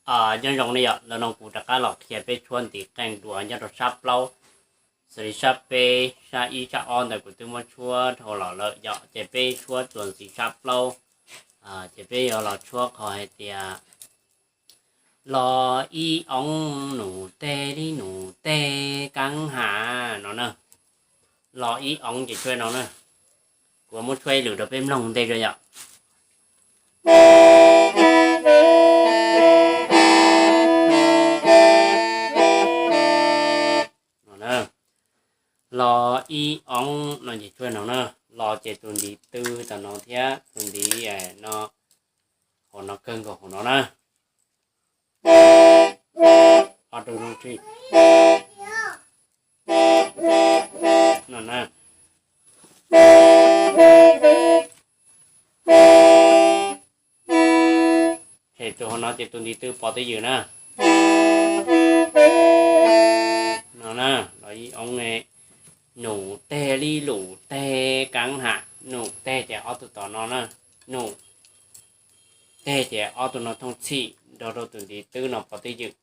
Nyob zoo nej yom, ntawm no kuv rov qab los qhia peb tshuab ntiv qeej dua nyob rau sab plaub, xws li sab peb, sab ib, sab ob ntawd kuv twb muab tshuab dhau los lawm yom, ces peb tshuab txuas ntxiv sab plaub, ces peb yuav los tshuab qhov hais tias los ib oov num tej li num tej kaab ham no na. Los ib oov ces tshuab no na. Kuv muab tshuab ib lwm rau peb mloog ntej yom. Los ib oov no ces tshuab no na. Los ces tus ntiv tw tom no thiab tus ntiv no, hauv no kawg nkaus hauv no na. Ob tug zoo tsi no na. Ces tus hauv no ces tus ntiv tw pov twj ywm na. No na, los ib oov, num tej li lum tej kaab ham, num tej ces ob tug tom no na, num tej ces ob tug no thooj txhim nrog rau tus ntiv tw no pov twj ywm.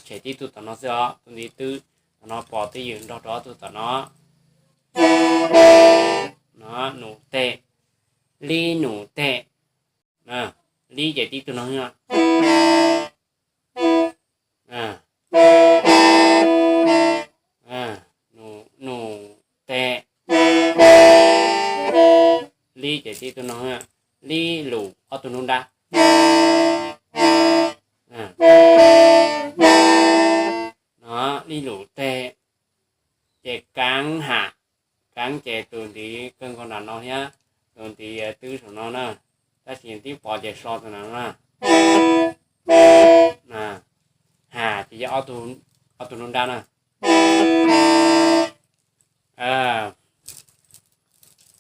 Tshem tib tug tom no xwb os, tus ntiv tw tom no pov twj ywm nrog rau ob tug tom no. No, num tej, li num tej, li ces tib tug no xwb. Num tej, li ces tib tug no, li lum ob tug nub nrab. No, li lum tej, ces kaab ham, kaab ces tus ntiv kawg nkaus nram no thiab, tus ntiv twb saum no na, tab sis tib pov ces so tus nram no na. Ham ces yog ob tug nub nrab na.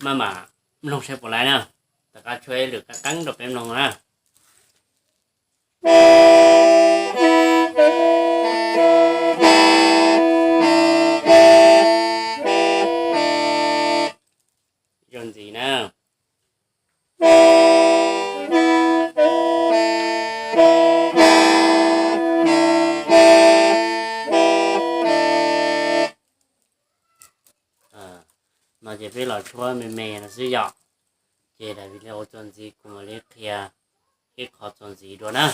Maj mam mloog saib puas laib na. Rov qab tshuab ib lwm qeeb qeeb rau peb mloog na. Zoo ntxiv na. No ces peb los tshuab me me no xwb yom. Ces daim video txuas ntxiv kuv mam li qhia ib qho txuas ntxiv dua na.